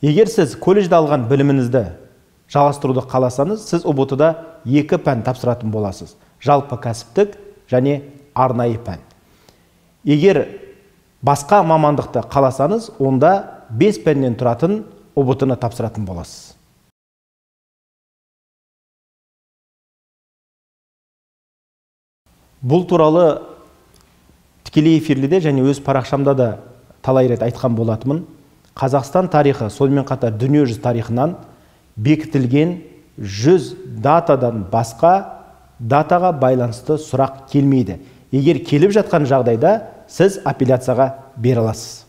Егер сіз колледжде алған біліміңізді жалғастыруды қаласаңыз, сіз ҰБТ-да 2 пән тапсыратын боласыз. Жалпы кәсіптік және арнайы пән. Егер басқа мамандықты қаласаңыз, онда 5 пәннен тұратын ҰБТ-ны тапсыратын боласыз. Бұл туралы тікелей эфирлерде және өз парақшамда да талай рет айтқан болатынмын. Қазақстан тарихы, сонымен қатар дүниежүзі тарихынан бекітілген 100 датадан басқа датаға байланысты сұрақ келмейді. Егер келіп жатқан жағдайда сіз апелляцияға бере аласыз.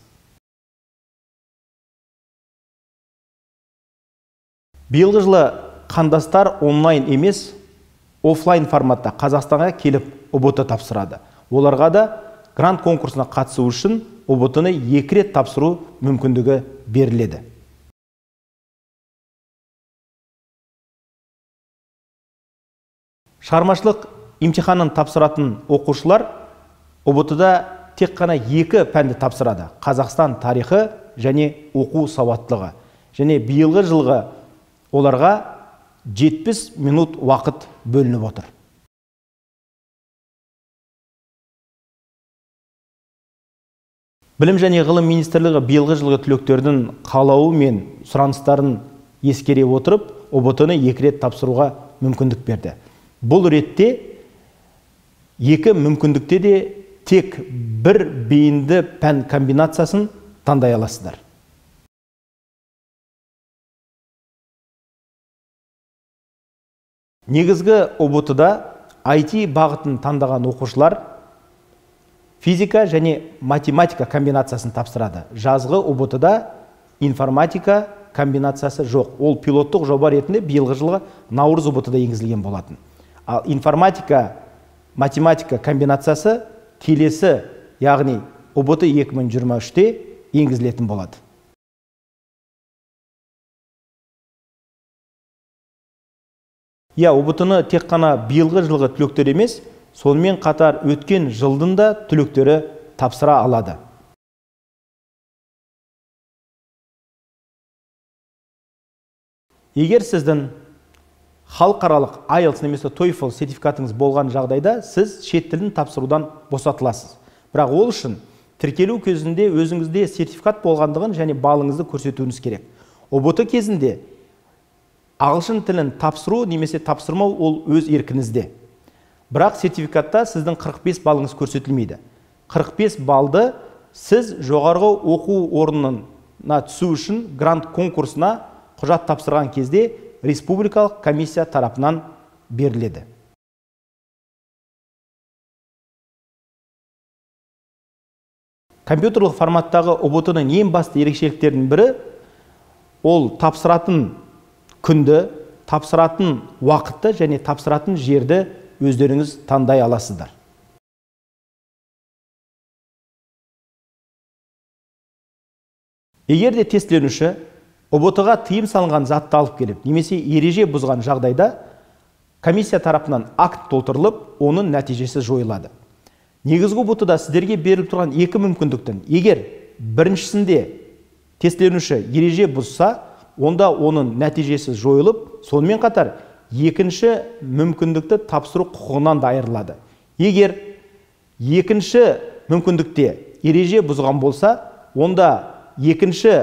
Биылғы жылы қандастар онлайн емес, офлайн форматта Қазақстанға келіп ҰБТ тапсырады. Оларға да грант конкурсына қатысу үшін ҰБТ-ны 2 рет тапсыру мүмкіндігі беріледі. Шығармашылық емтиханын тапсыратын оқушылар ҰБТ-да тек қана 2 пәнді тапсырады. Қазақстан тарихы және оқу сауаттылығы. Және биылғы жылғы оларға 70 минут уақыт бөлініп отыр. Білім және ғылым министрлігі биылғы жылғы түлектердің қалауы мен сұраныстарын ескере отырып, ҰБТ-ны 2 рет тапсыруға мүмкіндік берді. Бұл ретте 2 мүмкіндікте де тек бір бейінді пән комбинациясын таңдай аласыздар. Негізгі ҰБТ-да IT бағытын таңдаған оқушылар физика және математика комбинациясын тапсырады. Жазғы ҰБТ-да информатика комбинациясы жоқ. Ол пилоттық жоба ретінде биылғы жылғы наурыз ҰБТ-да енгізілген болатын. Ал информатика, математика комбинациясы келесі, яғни ҰБТ 2023-те енгізілетін болады. ҰБТ-ны тек қана биылғы жылғы түлектер емес, сонымен қатар өткен жылдың да түлектері тапсыра алады. Егер сіздің халықаралық IELTS немесе TOEFL сертификатыңыз болған жағдайда, сіз шет тілін тапсырудан босатыласыз. Бірақ ол үшін тіркелу кезінде өзіңізде сертификат болғандығын және балыңызды көрсетуіңіз керек. ҰБТ кезінде ағылшын тілін тапсыру немесе тапсырмау ол өз еркіңізде. Бірақ сертификатта сіздің 45 балыңыз көрсетілмейді. 45 балды сіз жоғарғы оқу орнына түсу үшін грант конкурсына құжат тапсырған кезде республикалық комиссия тарапынан беріледі. Компьютерлік форматтағы ҰБТ-ның ең басты ерекшеліктерінің бірі ол тапсыратын күнді, тапсыратын уақытты және тапсыратын жерді өздеріңіз таңдай аласыздар. Егер де тестіленуші ҰБТ-ға тыйым салынған затты алып келіп, немесе ереже бұзған жағдайда комиссия тарапынан акт толтырылып, оның нәтижесі жойылады. Негізгі ҰБТ-да сіздерге беріліп тұрған екі мүмкіндіктің, егер біріншісінде тестіленуші ереже бұзса, онда оның нәтижесі жойылып, сонымен қатар екінші мүмкіндікті тапсыру құқығынан да айырылады. Егер екінші мүмкіндікте ереже бұзған болса, онда екінші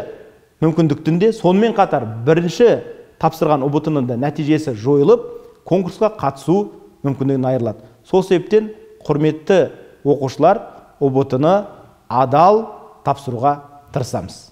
мүмкіндіктің де, сонымен қатар бірінші тапсырған ҰБТ-ның да нәтижесі жойылып, конкурсқа қатысу мүмкіндігінен айырылады. Сол себептен құрметті оқушылар, ҰБТ-ны адал тапсыруға тырысамыз.